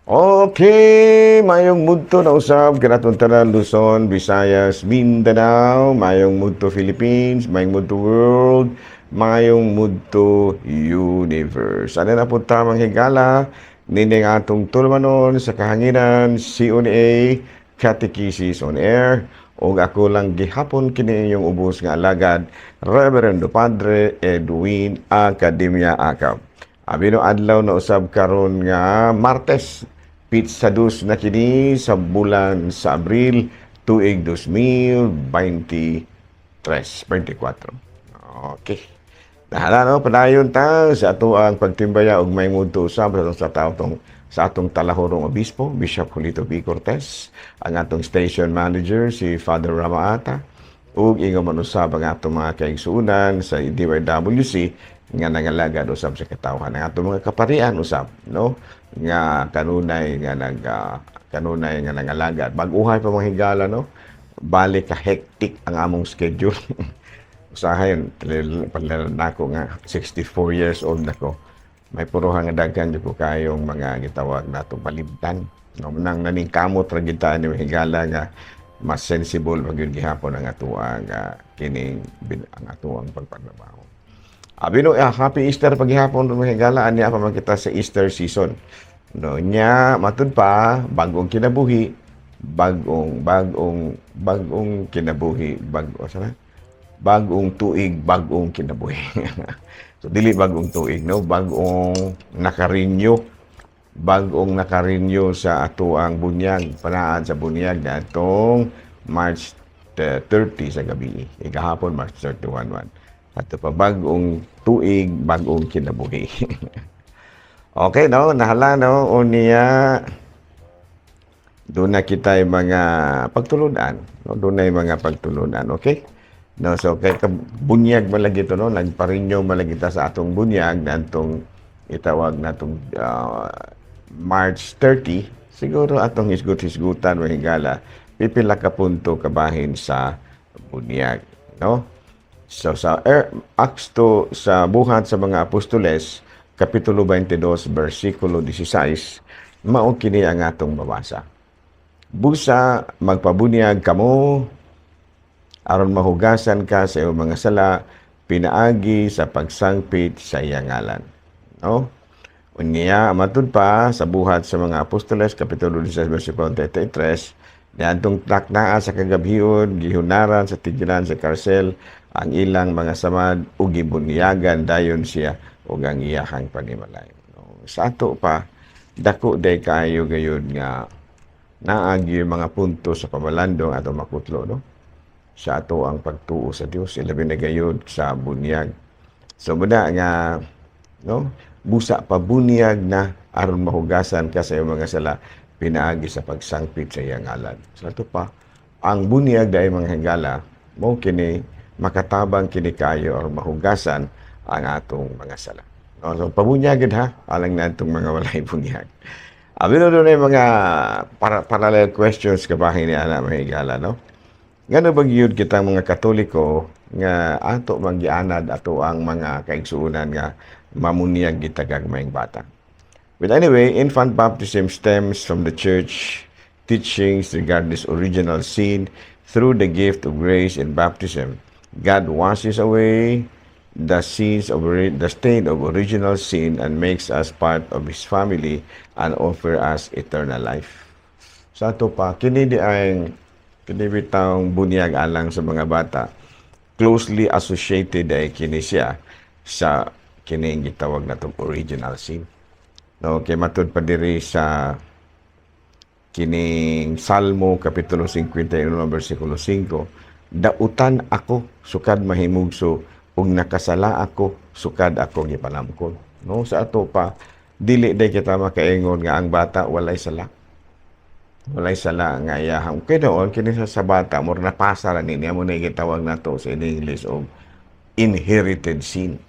Okay, mayong mudto na usab kanatong tanan, Luzon, Visayas, Mindanao, mayong mudto Philippines, mayong mudto world, mayong mudto universe. Ano na po tamang higala, nining atong tulumanon sa kahanginan, CONA, Catechesis on Air, ug ako lang gihapon kini inyong ubos nga alagad, Reverendo Padre Edwin Academia Acab. Abi no adlaw na usab karon nga Martes, petsa 2 na kini sa bulan sa Abril, tuig 2023, 24. Okay. Nahala no, padayon ta sa ato ang pagtimbaya og may mudto usab sa atong talahorong obispo, Bishop Julito B. Cortez, ang atong station manager si Father Ramaata, ug ingon man usab ang atong mga kaigsuonan sa DYWC nga nangalagad usab sa katawhan, ang atong mga kaparian usab, no, nga kanunay nga nangalagad. Bag-uhay pa, mga higala, no, bali ka hectic ang among schedule. Usahay nako nga 64 years old nako, may puruhan nga daghan jud ko kayong mga gitawag nato palibtan, no, nang naningkamot ra gyud ta ni, mga higala, nga mas sensible pa gyud gihapon ang atoang ang atoang pagpantrabaho. Abi no, happy Easter paghihapon, mga higala. Ania pa man kita sa Easter season. No, nya matud pa, bagong kinabuhi, bagong bagong bagong kinabuhi, bag-o sana? Bagong tuig, bagong kinabuhi. So dili bagong tuig, no, bagong nakarinyo, bagong nakarinyo sa atoang bunyag, panaad sa bunyag atong March 30 sa gabi. Ikahapon March 31 man. Ato pa, bagong tuig, bagong kinabuhi. Okay, no? Nahala, no? Unya, doon na kita mga pagtulunan. No? Doon na yung mga pagtulunan, okay? No, so kay bunyag man lagi to, no, nagparinyo man lagi ta sa atong bunyag natong itawag natong March 30. Siguro atong hisgut-hisgutan, mga higala, pipila ka punto kabahin sa bunyag, no? So sa Acts to sa Buhat sa mga Apostoles kapitulo 22 bersikulo 16, mao kini ang atong mabasa: "Busa magpabunyag kamo aron mahugasan ka sa iyong mga sala pinaagi sa pagsangpit sa iyang ngalan." No? Unya, matud pa sa Buhat sa mga Apostoles kapitulo 16 bersikulo 33, niadtong taknaa sa kagabhion, gihunaran sa tigyilan sa karsel ang ilang mga samad ug gibunyagan dayon siya ug ang iyahang panimalay. No? Sa ato pa, dako day kaayo gayud nga naagi yung mga punto sa pamalandong ato makutlo, no, sa ato ang pagtuo sa Dios, ilabi na gayud sa bunyag. So muna nga, no, busa pa bunyag na aron mahugasan ka sa iyong mga sala pinaagi sa pagsangpit sa iyang ngalan. Sa ato pa, ang bunyag dahil, mga higala, mo kini makatabang kini kayo aron mahugasan ang atong mga sala. No, so pabunyag gid ha, alang natong mga walay bunyag. Abi no, doon mga parallel questions kabahin ni ana, mga higala, no? Ngano ba gyud kitang mga Katoliko nga ato manggianad ato ang mga kaigsuonan nga mamunyag kita gagmayng bata? But anyway, infant baptism stems from the church teachings regarding this original sin. Through the gift of grace in baptism, God washes away the stain of original sin and makes us part of His family and offer us eternal life. Sa ato pa, kini di ang kini bitawng bunyag alang sa mga bata, closely associated ay kini siya sa kining gitawag natong original sin. No, kay matud pa diri sa kining Salmo kapitulo 51 bersikulo 5, "Dautan ako sukad mahimugso ug nakasala ako sukad ako gipanamkon." No, sa ato pa, dili day kita makaingon nga ang bata walay sala. Walay sala nga iyahang kay doon kini sa bata mo napasa ra ni niya mo na gitawag nato sa English og inherited sin,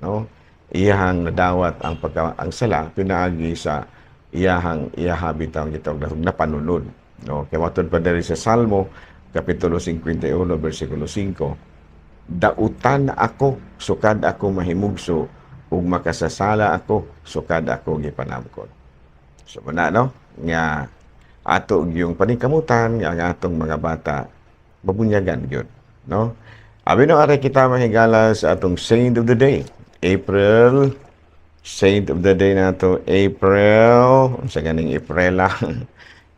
no? Iyahang nadawat ang pagka ang sala pinaagi sa iyahang iyaha bitaw gitawag na napanunod, no? Kay matud pa diri sa Salmo kapitulo 51 bersikulo 5, "Dautan ako sukad ako mahimugso ug makasasala ako sukad ako gipanamkon." So muna, no, nga ato yung paningkamutan nga ang atong mga bata mabunyagan gyud, no? Abi no, ari kita, mahigala, sa atong saint of the day. April saint of the day nato, April sa ganing April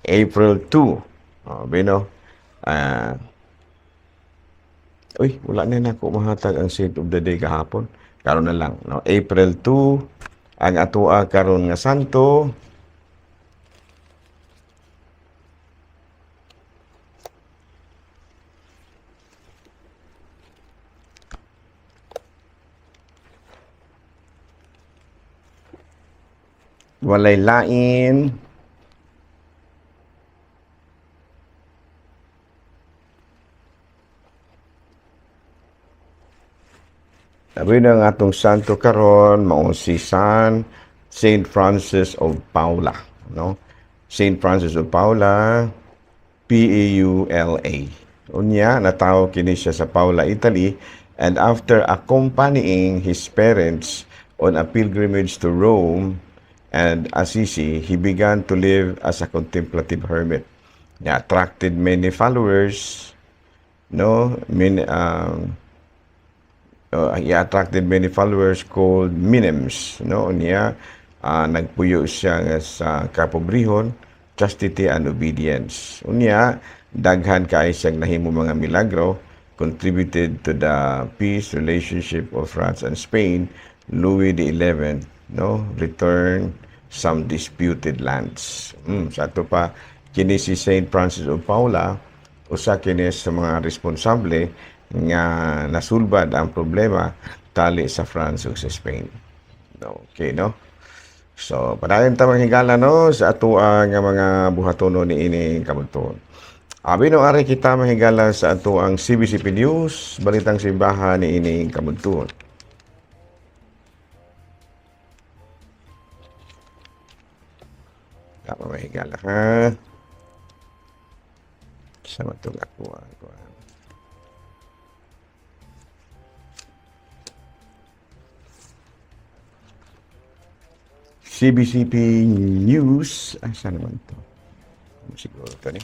April 2. Oh, bino. Ah, uy, wala na nako mahatag ang saint of the day kahapon. Karon na lang, no? April 2 ang atoa karon nga santo. Walay lain Sabi na ang atong santo karon mao si Saint Francis of Paula, no? Saint Francis of Paula, Paula. Unya natawo kini siya sa Paula, Italy, and after accompanying his parents on a pilgrimage to Rome and Assisi, he began to live as a contemplative hermit. He attracted many followers, no? He attracted many followers called Minims, no? Niya nagpuyo siya nga sa kapobrihon, chastity and obedience. Unya daghan kay siyang nahimo mga milagro, contributed to the peace relationship of France and Spain. Louis XI, no, return some disputed lands. Sa ato pa kini si Saint Francis of Paula, usa kini sa mga responsable nga nasulbad ang problema tali sa France ug sa Spain. Okay, no? So, padayon ta, mga higala, no, sa atoa nga mga buhatono niining kabuntuon. Abi no, ari kita, mga higala, sa atoang CBCP News, balitang simbahan niining kabuntuon. Tama, mga higala, ha. Sa matong ako, ako. CBCP News. Ay, saan naman to? Siguro ito ni.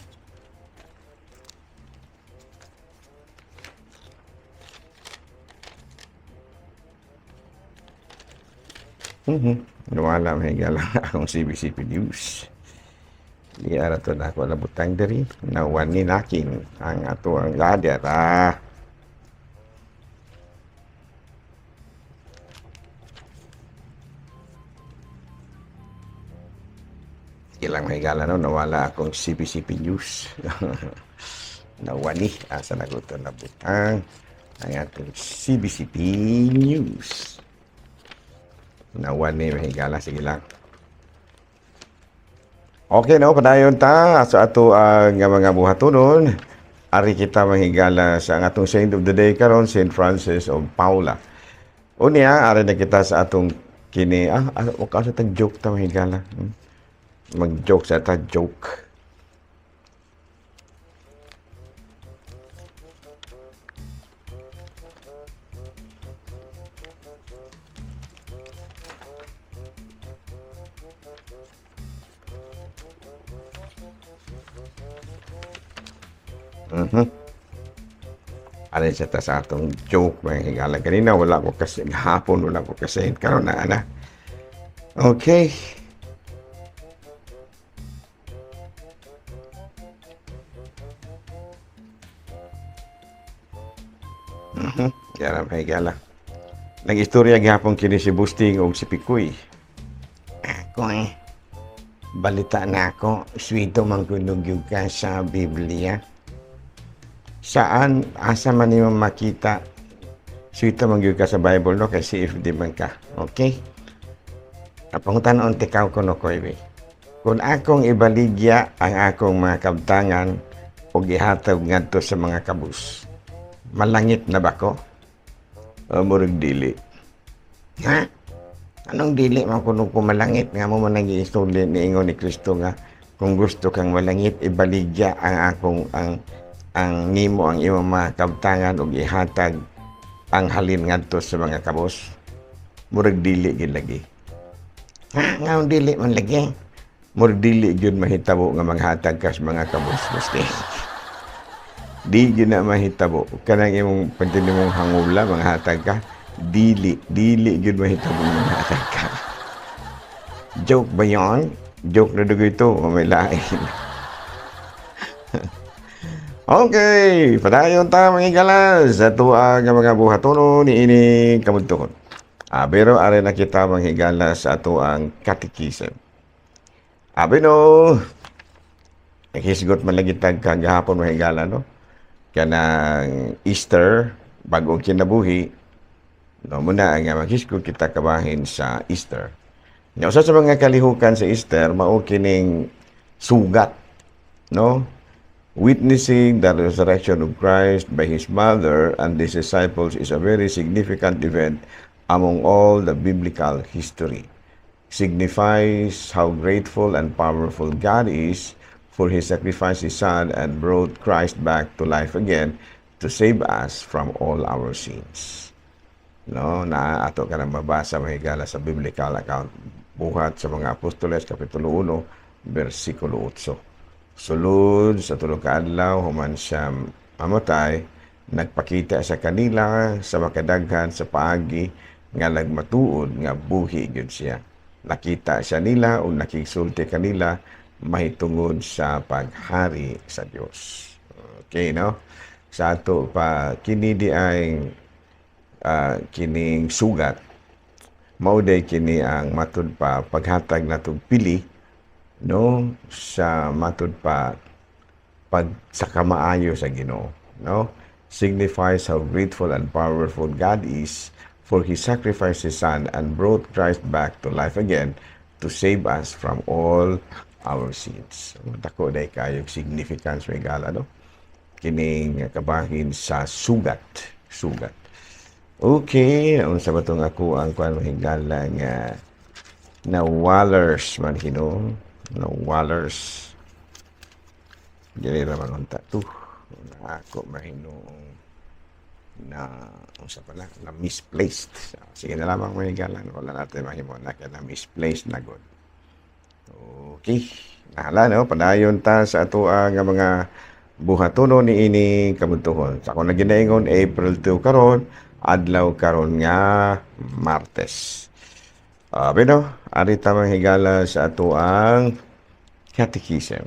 Nawala, mga higala, akong CBCP News. Di ara to na ako nabutang diri. Nawan ni nakin ang ato ang ladder. Ah. Sige lang, mga higala, no, nawala akong CBCP News. Nawani. Asa na ko ito nabutang ang atong CBCP News? Nawani, mga higala. Sige lang. Okay, no, padayon ta sa ato ang mga buhatonon. Ari kita, mga higala, sa ang atong saint of the day karon, Saint Francis of Paula. Unya, ari na kita sa atong kini ah, sa tag joke ta, mga higala. Mag-joke sa ta, joke. Ari sa ta sa atong joke, mga higala. Kanina wala ko kasi, hapon wala ko kasi, karon na ana. Okay. Yara, mga higala. Nag-istorya gihapon kini si Busting og si Pikoy. Ako eh, balita na ako, swito man kunog ka sa Biblia. Saan, asa man nimo makita swito man gyud ka sa Bible, no, kay CFD man ka? Okay? Pangutan-on tikaw ko no, Koy. Kung akong ibaligya ang akong mga kabtangan o gihatag ngadto sa mga kabus, malangit na ba ko? Murag dili. Ha? Anong dili man kuno ko malangit nga mo man nag-iistorya niingon ni Kristo nga kung gusto kang malangit, ibaligya ang akong ang nimo ang imong mga kabtangan ug ihatag ang halin ngadto sa mga kabos. Murag dili gid lagi. Ha, nga dili man lagi. Murag dili gyud mahitabo nga maghatag ka sa mga kabusbos ni. Di gyud na mahitabo. Kanang imong pagtindi mong hangula, manghatag ka. Dili, dili gyud mahitabo nga manghatag ka. Joke ba yon? Joke na dugo ito. O may lain. Okay, padayon ta, mga higala, sa tuwa nga mga buhatono ni ini kabuntoon. Pero are na kita, mga higala, sa ato ang katikism. Abi no, naghisgot man lagi tag kagahapon, mga higala, no? Kanang Easter, bagong kinabuhi, no, muna nga maghisgot kita kabahin sa Easter. Nya usa sa mga kalihukan sa Easter mao kining sugat, no? Witnessing the resurrection of Christ by his mother and his disciples is a very significant event among all the biblical history. Signifies how grateful and powerful God is for he sacrificed his son and brought Christ back to life again to save us from all our sins. No, na ato ka nang mabasa, mga higala, sa biblical account, Buhat sa mga Apostoles kapitulo 1 bersikulo 8. Sulod sa tulo ka adlaw human siya mamatay, nagpakita sa kanila sa makadaghan sa paagi nga nagmatuod nga buhi gyud siya. Nakita siya nila ug nakigsulti kanila mahitungod sa paghari sa Dios. Okay, no? Sa ato pa kini di ay kining sugat mao day kini ang matud pa paghatag natong pili, no, sa matud pa pag sa kamaayo sa Ginoo, no? Signifies how grateful and powerful God is for he sacrificed his son and brought Christ back to life again to save us from all our sins. Dako day kayo significance, mga higala, no, kining kabahin sa sugat, sugat. Okay, unsa ba tong ako ang kuan, mga higala, nga na Wallers man hino, na Wallers dili ra man unta to na ako mahinuong na unsa pala na misplaced. Sige na lamang, mga higala, wala natin mahimo na kay na misplaced na gud. Okay, nahala, no, padayon ta sa ato ang mga buhatono ni ini kabuntuhon. Sa ako na ginaingon, April 2 karon, adlaw karon nga Martes. Pero ari ta, mga higala, sa ato ang catechism.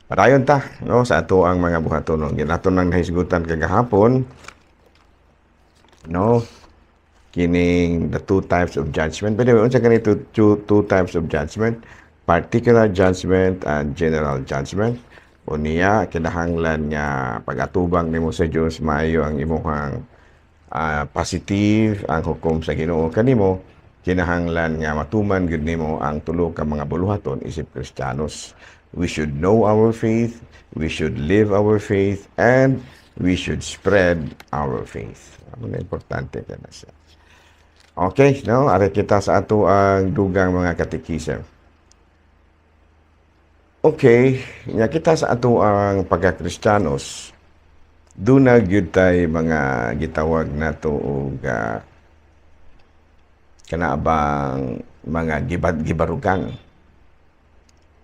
Padayon ta, no, sa ato ang mga buhatono. Ginato nang nahisgutan kagahapon, no, kining the two types of judgment. By the way, unsa kani two types of judgment? Particular judgment and general judgment. Unya kinahanglan nga pag-atubang nimo sa Dios, maayo ang imong positive ang hukom sa Ginoo kanimo, kinahanglan nga matuman gyud nimo ang tulo ka mga buluhaton isip Kristiyanos. We should know our faith, we should live our faith, and we should spread our faith. Amo na importante kana siya. Okay, no? Ari kita sa ato ang dugang mga katekism. Okay, nya kita sa ato ang pagka-Kristiyanos, duna gyud tay mga gitawag nato og kana bang mga gibad gibarugan.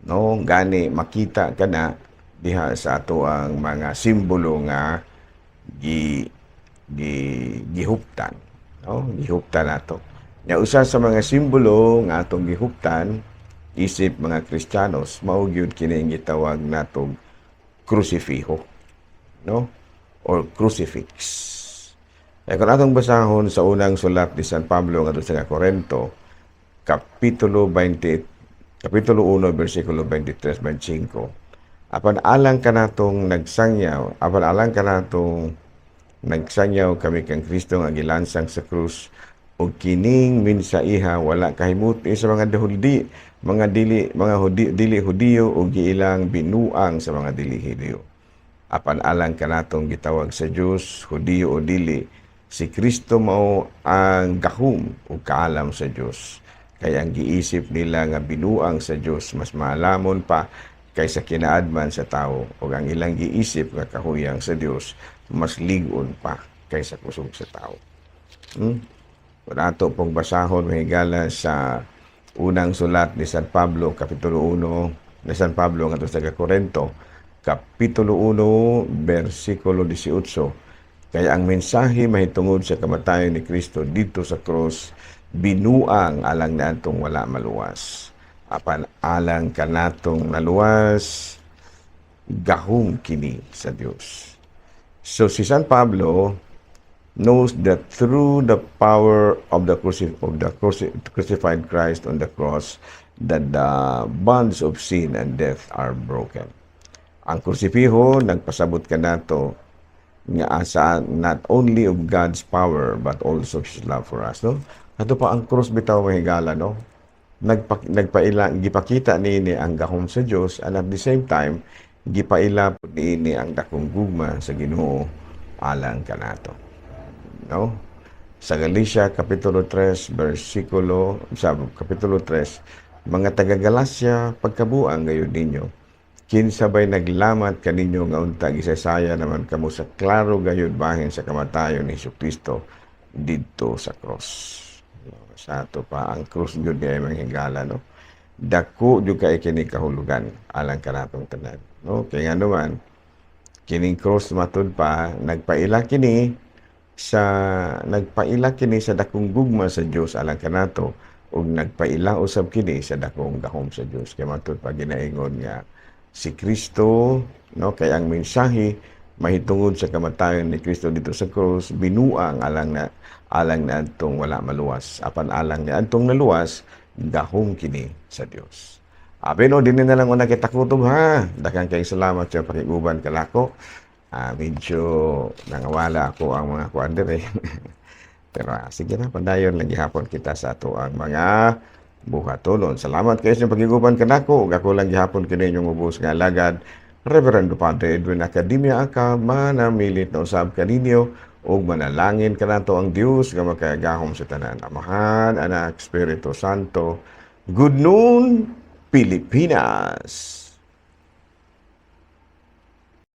No, gani makita kana diha sa ato ang mga simbolo nga gi gi gihuptan, no? Gihuptan nato. Nya usa sa mga simbolo nga atong gihuptan isip mga Kristiyanos mao gyud kini gitawag natong krusifiho, no, or crucifix. Eh, kung atong basahon sa unang sulat ni San Pablo ngadto sa Korento, kapitulo 20, kapitulo 1, bersikulo 23 25. Apan alang kanatong nagsangyaw, apan alang kanatong nagsangyaw kami kang Kristo nga gilansang sa krus ug kining mensaiha wala kahimuti sa mga Hudi, mga dili mga Hudi, dili Hudiyo ug giilang binuang sa mga dili Hudiyo. Apan alang kanatong gitawag sa Dios, Hudiyo o dili, si Kristo mao ang gahom ug kaalam sa Dios. Kay ang giisip nila nga binuang sa Dios mas maalamon pa kaysa kinaadman sa tao ug ang ilang giisip nga kahuyang sa Dios mas lig-on pa kaysa kusog sa tao. Kung ato pong basahon, mga higala, sa Unang sulat ni San Pablo, Kapitulo 1, ni San Pablo ngadto sa Korinto, Kapitulo 1, versikulo 18. Kaya ang mensahe mahitungod sa kamatayon ni Kristo didto sa krus, binuang alang naatong wala maluwas. Apan alang kanatong naluwas, gahom kini sa Dios. So si San Pablo knows that through the power of the crucified Christ on the cross that the bonds of sin and death are broken. Ang krusipiho nagpasabot kanato nga asa not only of God's power but also His love for us, no? Ato pa ang cross bitaw, mga higala, no? Nagpaila, gipakita niini ang gahom sa Dios and at the same time gipaila pud niini ang dakong gugma sa Ginoo alang kanato. No? Sa Galatia kapitulo 3 bersikulo, sa kapitulo 3, "Mga taga Galacia, pagkabuang gayud ninyo. Kinsa bay naglamat kaninyo nga unta gisaysaya naman kamo sa klaro gayud bahin sa kamatayon ni Kristo didto sa cross?" No, sa ato pa ang cross gyud diay, mga higala, no? Dako jud kay kini kahulugan alang kanatong tanan, no? Kay ngano man, kining cross, matud pa, nagpaila kini sa dakong gugma sa Dios alang kanato ug nagpaila usab kini sa dakong gahom sa Dios. Kay matud pa ginaingon nga si Kristo, no, kay ang mensahe mahitungod sa kamatayon ni Kristo didto sa krus, binuang alang na adtong wala maluwas, apan alang ni adtong naluwas, gahom kini sa Dios. Abi no, dinhi na lang una kita kutob, ha. Daghang kay salamat sa pakiguban kanako. Medyo nangawala ako ang mga kuan dire. Pero sige na, padayon lang gihapon kita sa ato ang mga buhatonon. Salamat kayo sa pagiguban kanako. Ug ako lang gihapon kini inyong ubos nga alagad, Reverendo Padre Edwin Academia Aka, manamilit na usab kaninyo ug manalangin kanato ang Dios nga makagahom sa tanan. Amahan, Anak, Espiritu Santo. Good noon, Pilipinas!